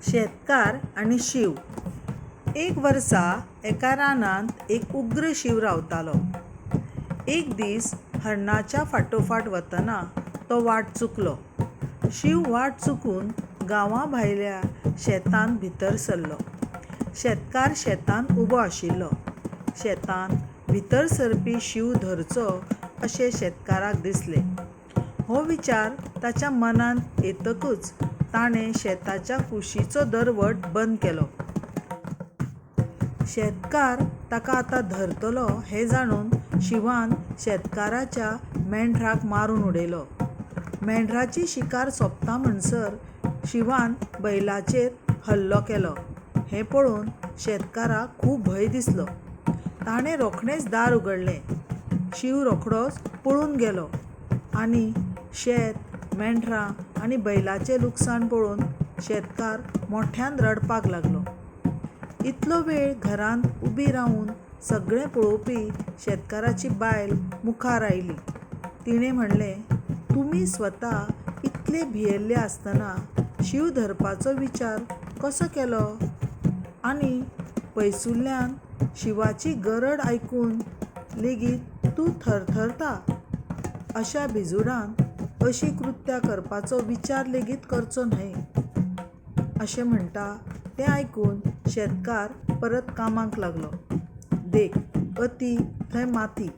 शेतकार आनी शींव. एक वर्सा एका रानांत एक उग्र शींव रावतालो. एक दीस हरणाच्या फाटोफाट वतना तो वाट चुकलो. शींव वाट चुकून गांवा भायल्या शेतांत भितर सरलो. शेतकार शेतांत उबो आशिल्लो. शेतांत भितर सरपी शींव धरचो अशें शेतकाराक दिसलें. हो विचार ताच्या मनांत येतकूच ताणें शेताच्या कुशीचो दरवटो बंद केलो. शेतकार ताका आतां धरतलो हें जाणून शिंवान शेतकाराच्या मेंढराक मारून उडयलो. मेंढराची शिकार सोंपता म्हणसर शिंवान बैलाचेर हल्लो केलो हें पळोवन शेतकाराक खूब भंय दिसलो. ताणें रोखडेंच दार उगडलें. शींव रोखडोच पळून गेलो आनी शेत, मेंढरां आनी बैलाचें लुकसाण पळोवन शेतकार मोठ्यान रडपाक लागलो. इतलो वेळ घरांत उबी रावन सगळें पळोवपी शेतकाराची बायल मुखार आयली. तिणें म्हणलें, तुमी स्वता इतले भियेल्ले आसतना शींव धरपाचो विचार कसो केलो? आनी पयसुल्ल्यान शिंवाची गरड आयकून लेगीत तूं थरथरता. अशा भिजुडान अशीं कृत्यां करपाचो विचार लेगीत करचो न्हय. अशें म्हणटा तें आयकून शेतकार परत कामाक लागलो. देख, अती थंय माती.